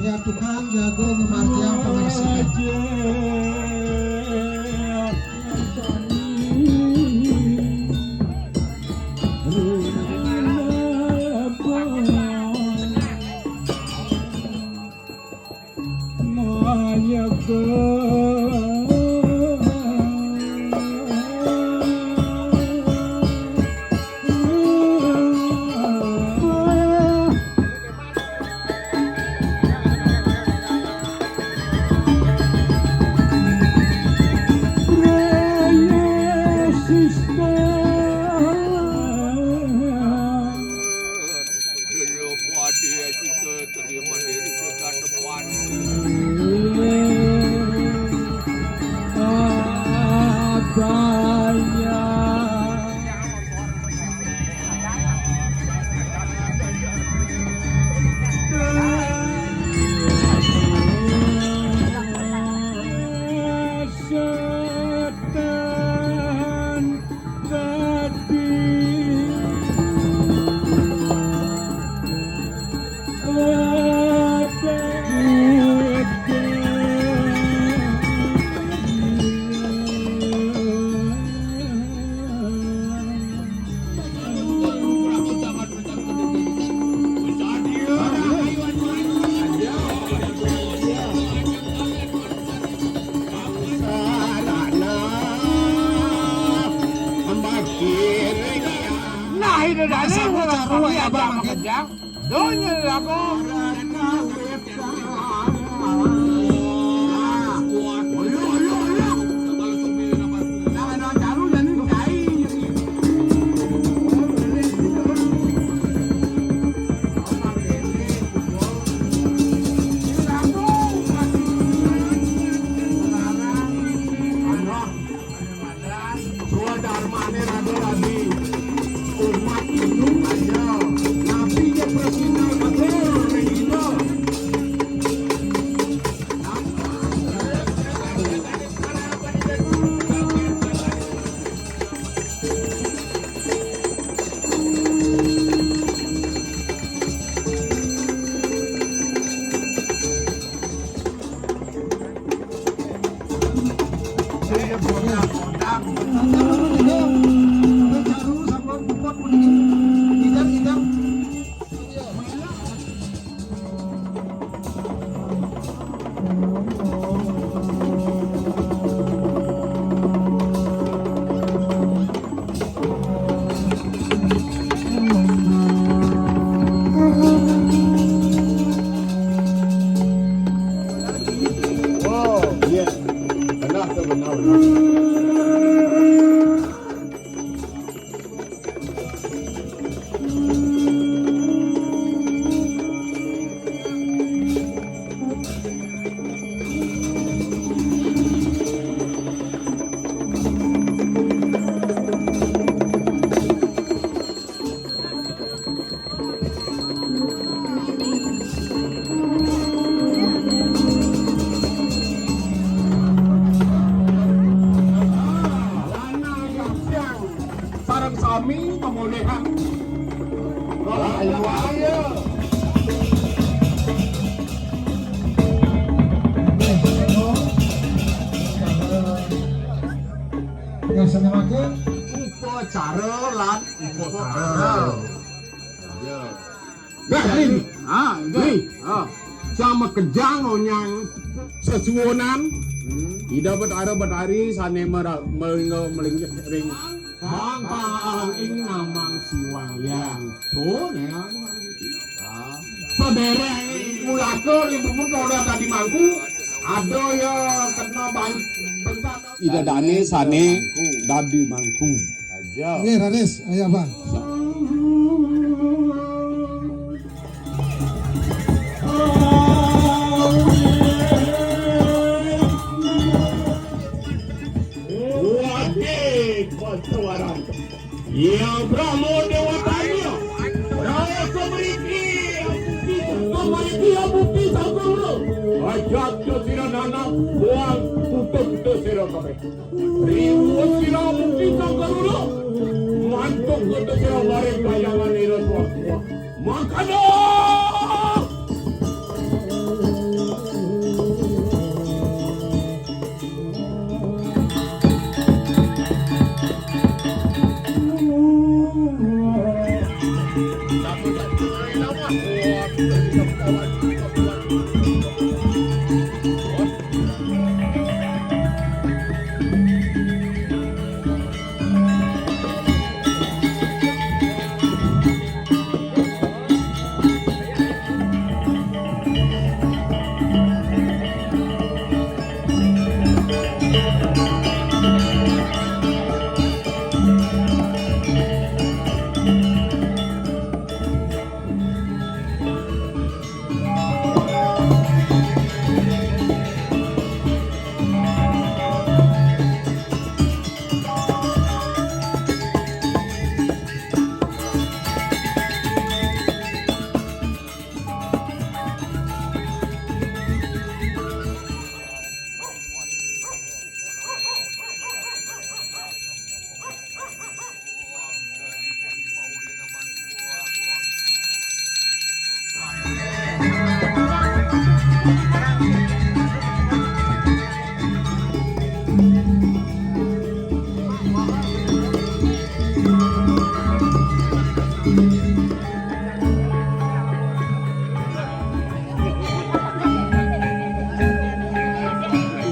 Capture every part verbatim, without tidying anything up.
Ratu Kang jago memarjang pembersihan. Sabu caru aya, Bang, makin. Donya lagu. Swadarmane raga-ragi, umat Hindu aja, napi ja prasida katur ring Ida. Oh, iya. Benar tu, benar, benar. Sareng sami pamolihang. Ayo, ayo. Yang senengake upacara lan upakara. Ya. Nah, Rin. Ah, Rin. Ah. Samakejang onyang sesuunan. Hmm. Ida Betara Betari sane mera-, melingga-, melinggih ring bangkalan ing namang Siwang Hyang. Tuh, ya. Ah. Sedereng mulaka ring puput Polda dadi mangku. Ada ya kena ban-, bentak. Ida dane sane dadi mangku. Aja. Nggih, raris. Ayo, Bang. Wadih, Pancawara. Ya, Brahma Dewatanya. Raos mriki, mriki, mriki, Sangkuru. Ajak sira nanak, buang tutup sira kabeh. Riwut sira mugi kang Garuda, mantuk kudu sira maring kayangan ira tuwa-tuwa. Mangkana!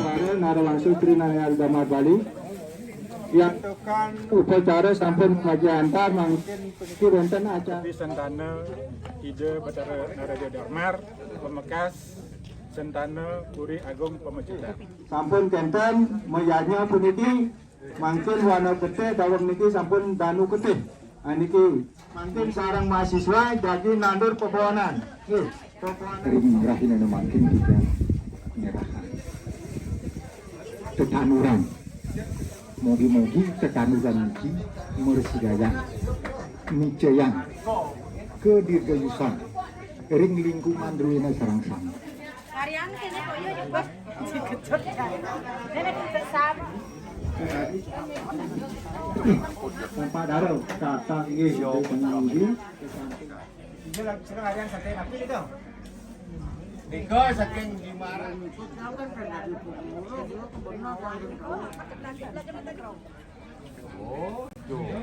Suara Nara Wangsul Trinayal Damar Bali. Yang upacara sampun ngaji antar mangkin puniki wonten acara. Sentana Ida Batara Naraja Darmar, pamekas Sentana Puri Agung Pamecutan. Sampun kenten mayadnya puniki, mangkin wana getih daweg niki sampun danu getih. Aniki mangkin sareng mahasiswa jagi nandur pepohonan. Nggih, pepohonan. Ring rahina mangkin kita nyerahan tetanuran. Mugi-mugi tetanuran niki mersidayang, micayang, kedirgayusan ring lingkungan druéné sareng sami. Varian kene kok iya juga. Dikejut ya. Dene kejut sama. Tanpa daro kata nggih yo pengemudi. Iya lah, sekarang varian sate tapi itu. Nika saking Jimara. Oh, tuh.